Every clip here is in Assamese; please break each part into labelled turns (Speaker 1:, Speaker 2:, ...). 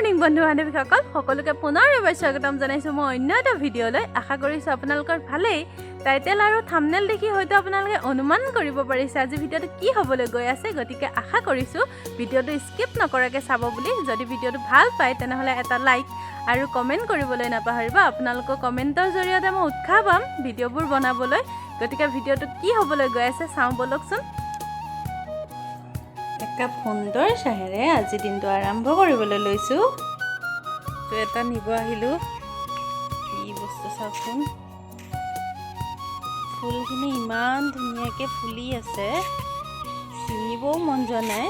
Speaker 1: মৰ্ণিং বন্ধু বান্ধৱীসকল, সকলোকে পুনৰ এবাৰ স্বাগতম জনাইছোঁ মই অন্য এটা ভিডিঅ'লৈ। আশা কৰিছোঁ আপোনালোকৰ ভালেই। টাইটেল আৰু থামনেল দেখি হয়তো আপোনালোকে অনুমান কৰিব পাৰিছে আজি ভিডিঅ'টো কি হ'বলৈ গৈ আছে। গতিকে আশা কৰিছোঁ ভিডিঅ'টো স্কিপ নকৰাকৈ চাব বুলি। যদি ভিডিঅ'টো ভাল পায়, তেনেহ'লে এটা লাইক আৰু কমেণ্ট কৰিবলৈ নাপাহৰিব। আপোনালোকৰ কমেণ্টৰ জৰিয়তে মই উৎসাহ পাম ভিডিঅ'বোৰ বনাবলৈ। গতিকে ভিডিঅ'টো কি হ'বলৈ গৈ আছে, চাওঁ ব'লকচোন। একাপ সুন্দৰ চাহেৰে আজি দিনটো আৰম্ভ কৰিবলৈ লৈছোঁ। তো এটা নিব আহিলোঁ, কি বস্তু চাওকচোন। ফুলখিনি ইমান ধুনীয়াকৈ ফুলি আছে, ছিঙিবও মন যোৱা নাই।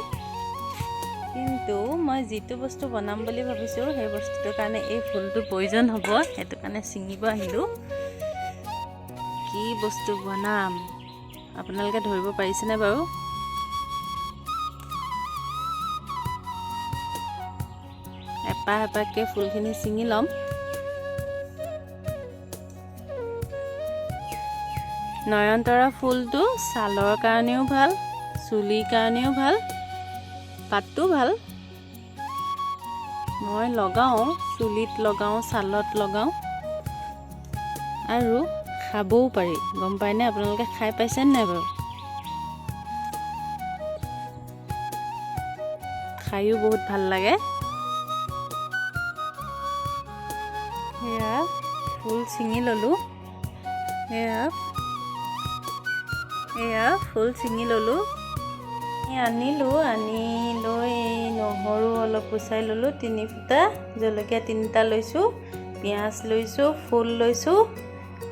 Speaker 1: কিন্তু মই যিটো বস্তু বনাম বুলি ভাবিছোঁ, সেই বস্তুটোৰ কাৰণে এই ফুলটো প্ৰয়োজন হ'ব। সেইটো কাৰণে ছিঙিব আহিলোঁ। কি বস্তু বনাম, আপোনালোকে ধৰিব পাৰিছেনে বাৰু? এপাহ এপাহকৈ ফুলখিনি ছিঙি ল'ম। নয়নতৰা ফুলটো ছালৰ কাৰণেও ভাল, চুলিৰ কাৰণেও ভাল, পাতটো ভাল। মই লগাওঁ, চুলিত লগাওঁ, ছালত লগাওঁ আৰু খাবও পাৰি। গম পায়নে আপোনালোকে? খাই পাইছেনে নাই বাৰু? খায়ো বহুত ভাল লাগে। এয়া ফুল ছিঙি ল'লোঁ। এয়া ফুল ছিঙি ল'লোঁ। আনিলোঁ, আনি লৈ এই নহৰু অলপ গুচাই ল'লোঁ 3 ফুটা, জলকীয়া তিনিটা লৈছোঁ, পিঁয়াজ লৈছোঁ, ফুল লৈছোঁ।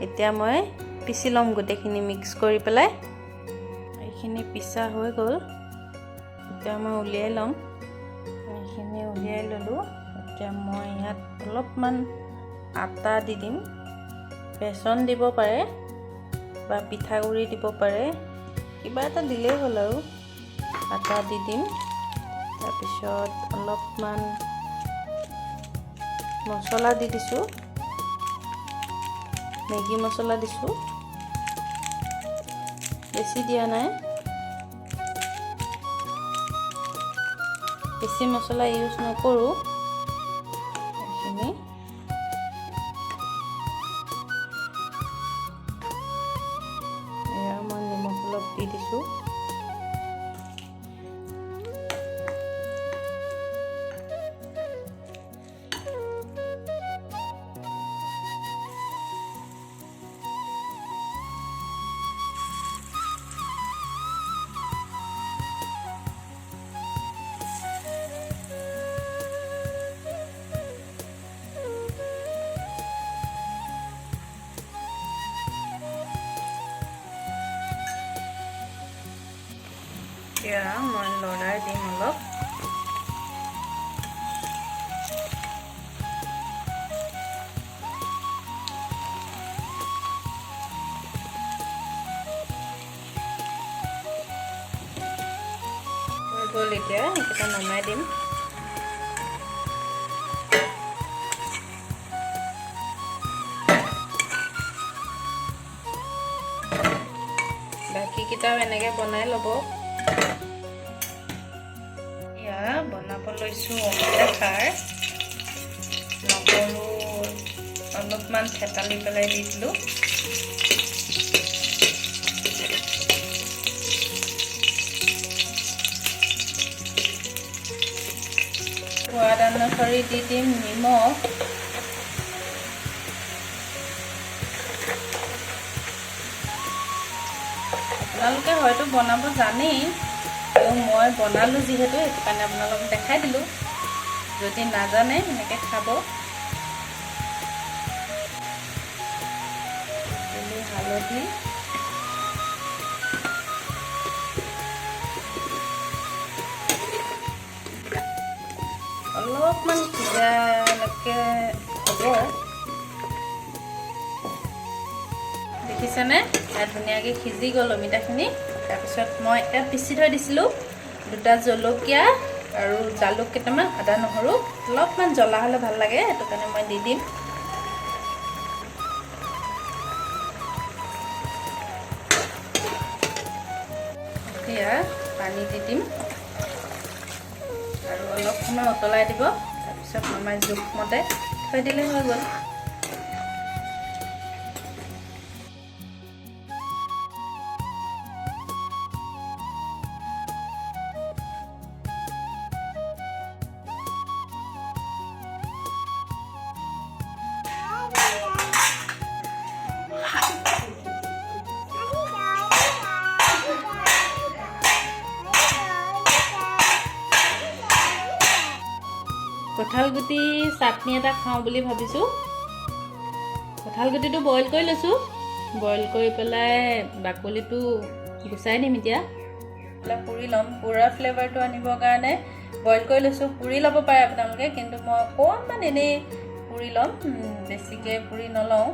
Speaker 1: এতিয়া মই পিচি ল'ম গোটেইখিনি মিক্স কৰি পেলাই। এইখিনি পিচা হৈ গ'ল, এতিয়া মই উলিয়াই ল'ম। এইখিনি উলিয়াই ল'লোঁ। এতিয়া মই ইয়াত অলপমান আটা দি দিম। বেচন দিব পাৰে বা পিঠাগুড়ি দিব পাৰে, কিবা এটা দিলেই হ'ল। আৰু আটা দি দিম। তাৰপিছত অলপমান মছলা দি দিছোঁ, মেগী মছলা দিছোঁ, বেছি দিয়া নাই। বেছি মছলা ইউজ নকৰোঁ। এইখিনি এয়া মই নিমখ অলপ দি দিছোঁ। এতিয়া মই লৰাই দিম অলপ। হৈ গ'ল, এতিয়া এইকেইটা নমাই দিম। বাকীকেইটাও এনেকৈ বনাই ল'ব। এয়া বনাব লৈছোঁ অমিতা খাৰ। নহৰু অলপমান থেতালি পেলাই দি দিলোঁ। সোৱাদ অনুসৰি দি দিম নিমখ। আপোনালোকে হয়তো বনাব জানেই, তো মই বনালোঁ যিহেতু, সেইটো কাৰণে আপোনালোকক দেখাই দিলোঁ। যদি নাজানে, এনেকৈ খাব। দিলোঁ হালধি। অলপমান সিজালৈকে হ'ব। দেখিছেনে, ইয়াত ধুনীয়াকৈ সিজি গ'ল অমিতাখিনি। তাৰপিছত মই ইয়াত পিচি থৈ দিছিলোঁ দুটা জলকীয়া আৰু জালুক কেইটামান, আদা নহৰু। অলপমান জ্বলা হ'লে ভাল লাগে, সেইটো কাৰণে মই দি দিম। এতিয়া পানী দি দিম আৰু অলপ সময় উতলাই দিব। তাৰপিছত তাৰপিছত নমাই জোখমতে থৈ দিলে হৈ গ'ল। কঁঠাল গুটি চাটনি এটা খাওঁ বুলি ভাবিছোঁ। কঁঠাল গুটিটো বইল কৰি লৈছোঁ। বইল কৰি পেলাই বাকলিটো গুচাই দিম। এতিয়া পেলাই পুৰি ল'ম। পুৰা ফ্লেভাৰটো আনিবৰ কাৰণে বইল কৰি লৈছোঁ। পুৰি ল'ব পাৰে আপোনালোকে, কিন্তু মই অকণমান এনেই পুৰি ল'ম, বেছিকৈ পুৰি নলওঁ।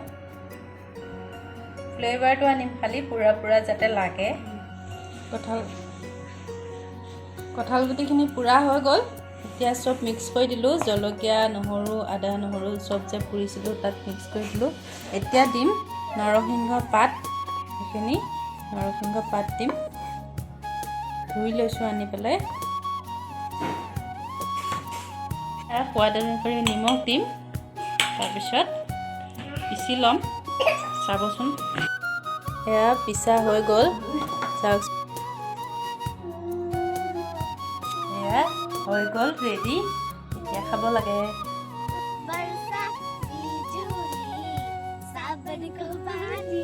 Speaker 1: ফ্লেভাৰটো আনিম খালি, পুৰা পুৰা যাতে লাগে। কঁঠাল গুটিখিনি পুৰা হৈ গ'ল। এতিয়া চব মিক্স কৰি দিলোঁ। জলকীয়া, নহৰু, আদা, নহৰু চব যে পুৰিছিলোঁ, তাত মিক্স কৰি দিলোঁ। এতিয়া দিম নৰসিংহ পাত। সেইখিনি নৰসিংহ পাত দিম। ধুই লৈছোঁ আনি পেলাই। সোৱাদ অনুসৰি নিমখ দিম। তাৰপিছত পিচি ল'ম, চাবচোন। এয়া পিচা হৈ গ'ল, চাওক। এয়া হৈ গ'ল ৰেডি। এতিয়া খাব লাগে।
Speaker 2: बरसा बिजुली, सावन को पानी,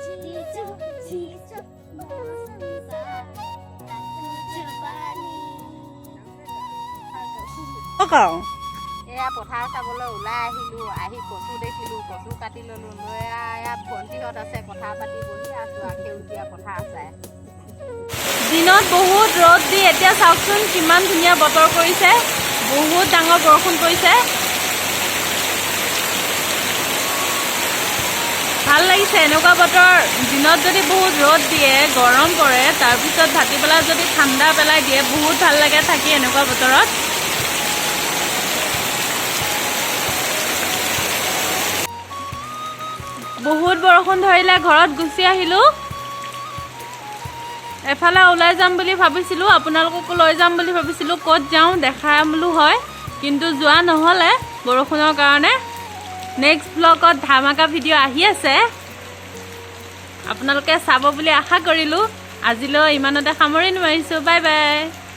Speaker 2: जीजू जीजू मौसम सा जुबानी।
Speaker 3: এয়া পথাৰ চাবলৈ ওলাই আহিলোঁ। আহি কচু দেখিলোঁ, কচু কাটি ল'লোঁ। লৈ এয়া ভণ্টিহঁত আছে, কথা পাতি বহি আছোঁ আৰু সেউজীয়া পথাৰ চাই।
Speaker 1: দিনত বহুত ৰ'দ দি এতিয়া চাওকচোন কিমান ধুনীয়া বতৰ কৰিছে। বহুত ডাঙৰ বৰষুণ পৰিছে। ভাল লাগিছে এনেকুৱা বতৰ। দিনত যদি বহুত ৰ'দ দিয়ে, গৰম পৰে, তাৰপিছত ভাটিবেলা যদি ঠাণ্ডা পেলাই দিয়ে, বহুত ভাল লাগে থাকি এনেকুৱা বতৰত। বহুত বৰষুণ ধৰিলে, ঘৰত গুচি আহিলোঁ। এফালে ওলাই যাম বুলি ভাবিছিলোঁ, আপোনালোককো লৈ যাম বুলি ভাবিছিলোঁ। ক'ত যাওঁ দেখাম বোলো হয়, কিন্তু যোৱা নহ'লে বৰষুণৰ কাৰণে। নেক্সট ব্লগত ধামাকা ভিডিঅ' আহি আছে, আপোনালোকে চাব বুলি আশা কৰিলোঁ। আজিলৈ ইমানতে সামৰণি মাৰিছোঁ। Bye bye.